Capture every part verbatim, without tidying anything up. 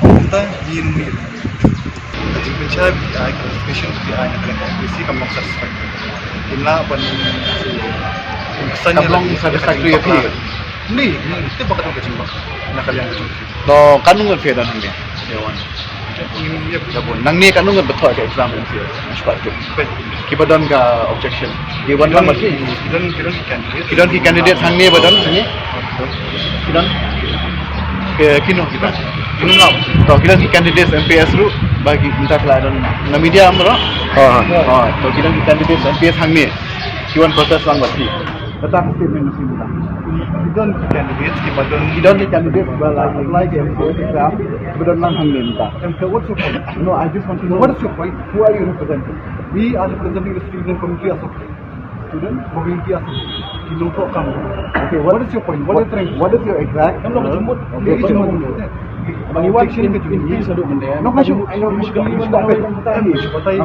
Kumta ngi ruh ngi, ka jingpynshai ba ki ai, ka clarification ba ki ai na ka liang ka M P S C kam long satisfactory. Kim lah ban, kam long satisfactory ïa phi. Ni, ni, te ba ka don ka jingbakla na ka liang ka jong phi. To katno ngut phi don hangne? Year one. Year one. Nangne katno ngut ba thoh ka exam M P S C? Kiba don ka objection. Ki wan lang ba ki, ki don, ki don ki candidate. Ki don ki candidate hangne ba don hangne. Ki don. Ki, kino kita. Kino ngam. To ki don ki candidate M P S ruh ba ki mynta la don na media am ruh. Ha, ha. Ha, to ki don ki candidate M P S hangne. Ki wan protest lang ba ki. Kata ka statement na sini lah. Ki don ki candidates kiba don, ki don ki candidates ba la apply ki M C S exam, ba don lang hangne mynta. And so what's your point? No, I just want to know, what is your point? Who are you representing? We are representing the student community as a student community as a student. Ki nongthoh kam. Okay, what, what is your point? What are you trying to, what is your exact? Kam lo ka jumut. Okay, ka jumut. Bang iwan in, in peace adu benda. No, ka jumut. Ka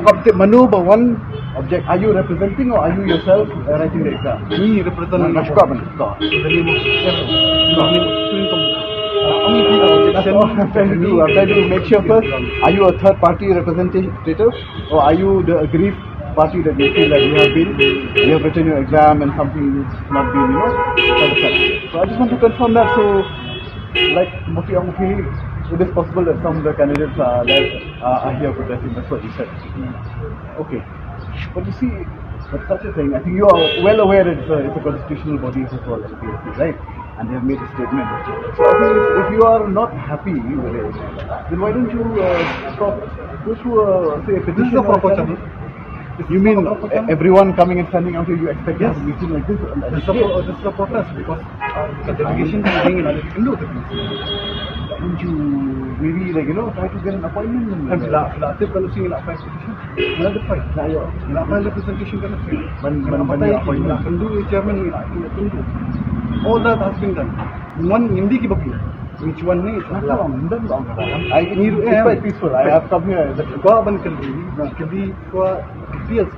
jumut. Manu ba wan object. Are you representing or are you yourself, uh, writing the exam? Me represent. Ka jumut. Ka jumut. That's all I'm trying to do. I'm trying to make sure first. Are you a third party representative or are you the aggrieved party that you feel that you have been, you have written your exam and something is not being, you know, satisfied? So I just want to confirm that. So, like Mufti Aung Fili, it is possible that some of the candidates are there, uh, are here protesting. That's what you said. Okay. But you see, but such a thing, I think you are well aware that it's a, it's a constitutional body as well, M P S C, right? And they have made a statement. So I think if, if you are not happy with it, then why don't you, uh, stop, go through a, say, a petition or a proper channel. You mean everyone coming and standing out here, you expect to have a meeting like this? This is a, this is a protest because, uh, the delegation is being invited. Don't you maybe, like, you know, try to get an appointment? Ngi la, ngi la tip ka losing, ngi la file petition. Ngi la file. Ngi la file representation ka losing. Ban, ban, ban, ngi la file. Ngi la kynduh ïa chairman, ngi la kynduh. All that has been done. One Hindi ki bapi. Which one ni? It's quite peaceful. I have come here. Kaba ban kylli, kylli ka details.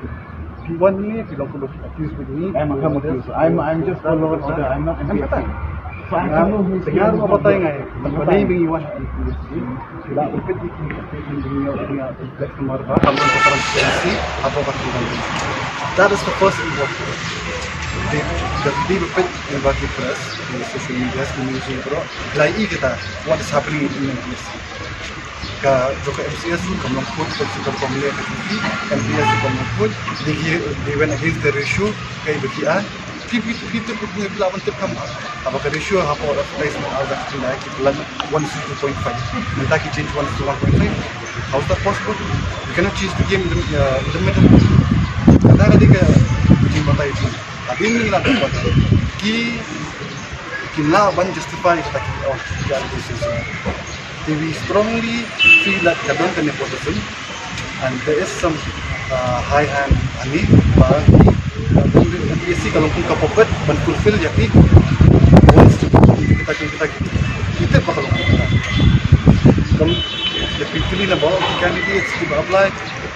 Phi wan hangne, phi long accused with me. I'm, I'm accused. I'm, I'm just followed, but I'm not M P S C. So I don't know who's here. Nga batai ngai. Batai ngi wan. That is the first important. The, the, the press, the social media, community, bro. Like, what is happening in the Ka jong ka M C S ruh kam long khuid, ka jong ka pamle ka jong ki, M P S ruh kam long khuid, they, they went against the ratio, ka i ba ki ai. Ki, ki, ki tip, ki lah ban tip kam. Haba ka ratio hapoh advertisement ar hajar khatkhyndai ki plan one is to two point five. Mynta ki change one is to one point five. How is that possible? You cannot change the game in the, uh, in the middle. Kata ka dei ka jingbatai jong. Hadien ngi la dapat ki, ki lah ban justify kata ki, oh, ki allegations. Te we strongly feel that ka don ka nepotism and there is some, uh, high hand hangne ba ki, uh, M P S C ka long kum ka puppet ban fulfill ïa ki wants to, kita, kita, kita. Kita ba ka long kum kita. Kam, the people na ba ki candidates kiba apply,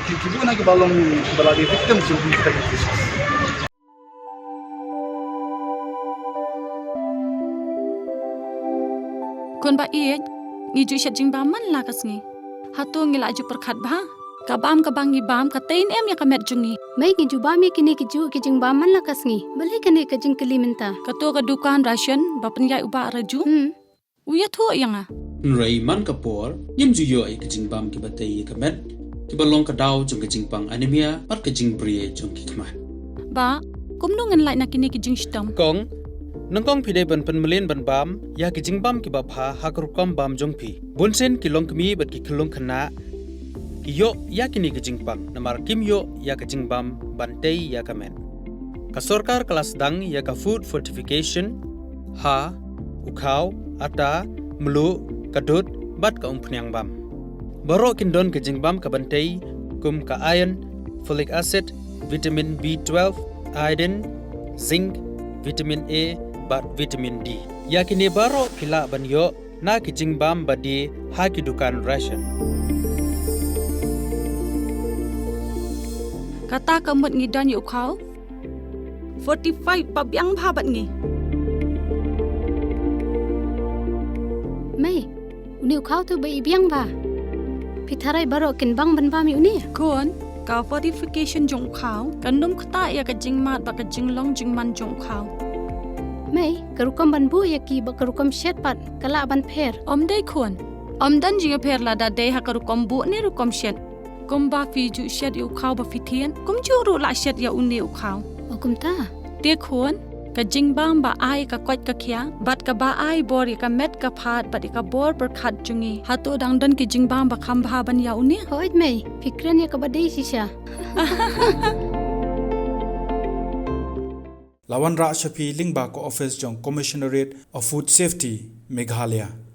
ki, kiba na kiba long, kiba la dei victims jong kita ki cases. Khun ba ïeit, ngi ju shet jingbam man la ka sngi. Hato ngi la ju pyrkhat bha? Ka bam kaba ngi bam ka tei ne em ïa ka met jong ngi? Mei, ngi ju bam ïa kine ki ju ki jingbam man la ka sngi. Balei kane ka jingkylli mynta? Kato ka dukan ration ba pynïaid u Bah Raju. Hmm. U ïathuh ïa nga. Hynrei man ka por, ngim ju ïoh ïa ka jingbam kiba tei ïa ka met, kiba long ka daw jong ka jingpang anemia, bad ka jingbriew jong ki khmat. Bah, kumno ngan lait na kine ki jingshitom? Kong, nyngkong phi dei ban pynmlien ban bam ïa ki jingbam kiba bha ha ka rukom bam jong phi. Bunsien ki longkmie bad ki khyllung khynnah ki ïoh ïa kine ki jingpang, namar kim ïoh ïa ka jingbam ban tei ïa ka met. Ka sorkar ka la sdang ïa ka food fortification ha u khaw, ata, mluh, ka dud, bad ka umphniang bam. Baroh kin don ka jingbam ka ban tei, kum ka iron, folic acid, vitamin B twelve, iodine, zinc, vitamin A, bad vitamin D. Ïa kine baroh phi lah ban ïoh na ki jingbam ba die ha ki dukan ration. Kata ka mut ngi don ïa u khaw fortified ba biang bha bad ngi. Mei, une u khaw tu ba i biang bha. Phi tharai baroh kin bang ban bam ïa une? Khun, ka fortification jong u khaw kan ym ktah ïa ka jingmad bad ka jinglong jingman jong u khaw. Mei, ka rukom ban buh ïa ki bad ka rukom shet pat ka lah ban pher? Ym dei khun. Ym don jingïapher lada dei ha ka rukom buh ne rukom shet. Kumba phi ju shet ïa u khaw ba phi thied, kumjuh ruh lah shet ïa une u khaw. O kumta. Te khun, ka jingbam ba ai ka koit ka khiah bad kaba ai bor ïa ka met ka phad bad ïa ka bor pyrkhat jong ngi, hato dang don ki jingbam ba kham bha ban ïa une? Hooid mei, phi kren ïa kaba dei shisha. la wanrah sha phi lyngba ka office jong Commissionerate of Food Safety, Meghalaya.